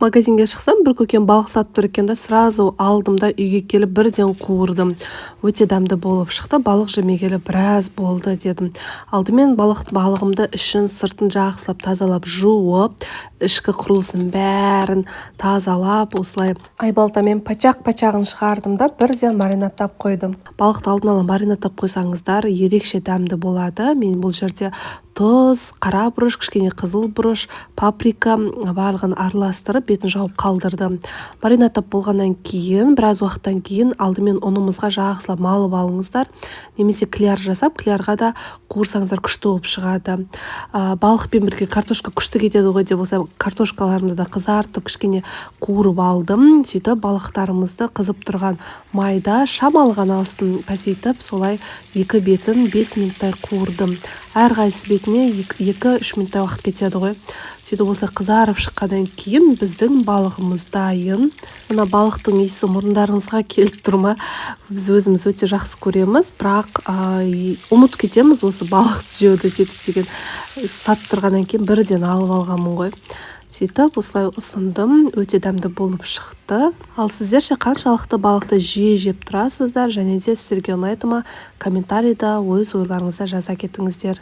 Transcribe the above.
Магазинге шықсам, бір көкем балық сатып тұр екен да, сразу алдым да, үйге келіп бірден қуырдым. Өте дәмді болып шықты. Балық жемегелі біраз болды дедім. Алдымен балығымды ішін, сыртын жақсылап тазалап, жуып, ішкі құрылысын бәрін тазалап, осылай айбалтамен пачақ-пачағын шығардым да, бірден маринадтап қойдым. Балықты алдын ала маринадтап қойсаңыздар, ерекше дәмді болады. Мен бұл жерде тұз, қара бұрыш, кішкене қызыл бұрыш, паприка, барлығын араластырып, бетін жауып қалдырдым. Маринадтап болғаннан кейін, біраз уақыттан кейін, алдымен ұнымызға жақсылап малып алыңыздар немесе кляр жасап, клярға да қуырсаңыздар, күшті болып шығады. Балықпен бірге картошка күшті кетеді ғой деп, осылай картошкаларымды да қызартып, кішкене қуырып алдым. Сөйтіп, балықтарымызды қызып тұрған майда шамалы ғана астын пәсейтіп, солай екі бетін 5 минуттай қуырдым. Әрқайсысы бетіне 2-3 минуттай уақыт кетеді ғой. Сөйтіп, осылай қызарып шыққаннан кейін біздің балығымыз дайын. Мына балықтың иісі мұрындарыңызға келіп тұр ма? Біз өзіміз өте жақсы көреміз, бірақ ұмытып кетеміз осы балықты жеуді. Сөйтіп деген сатып тұрғаннан кейін бірден алып алғанмын ғой. Сөйтіп, осылай ұсындым, өте дәмді болып шықты. Ал сіздер ше, қаншалықты балықты жиі жеп тұрасыздар және де сіздерге ұнайды ма? Комментарийда өз ойларыңызды жаза кетіңіздер.